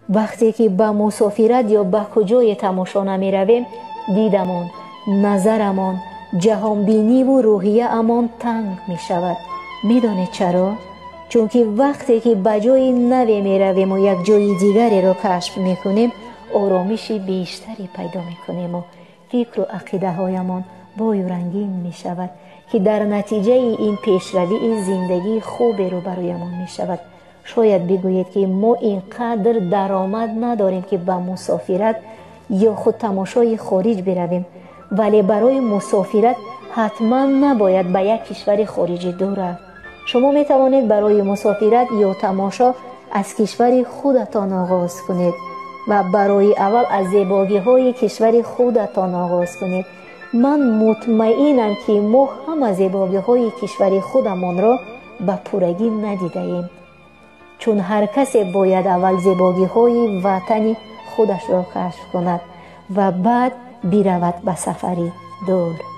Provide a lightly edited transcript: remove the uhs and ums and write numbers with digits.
Вақте ки ба мусофират ё ба куҷое тамошо намеравем, дидамон, назарамон, ҷаҳонбиниву рӯҳияамон танг мешавад. Медонед чаро? Чунки вақте ки ба ҷои наве меравему як ҷои дигареро кашф мекунем, оромиши бештаре пайдо мекунему фикру ақидаҳоямон бою рангин мешавад, ки дар натиҷаи ин пешравии зиндагии хуберо бароямон мешавад. Шояд бигӯед, ки мо ин қадр даромад надорем, ки ба мусофират ё худ тамошои хориҷ биравем, вале барои мусофират ҳатман набояд ба як кишвари хориҷӣ дур рафт. Шумо метавонед барои мусофират ё тамошо аз кишвари худатон оғоз кунед ва барои аввал аз зебогиҳои кишвари худатон оғоз кунед. Ман мутмаинам, ки мо ҳама зебогиҳои кишвари худамонро ба пуррагӣ надидаем, чун ҳар касе бояд аввал зебогиҳои ватани худашро кашф кунад ва баъд биравад ба сафари дур.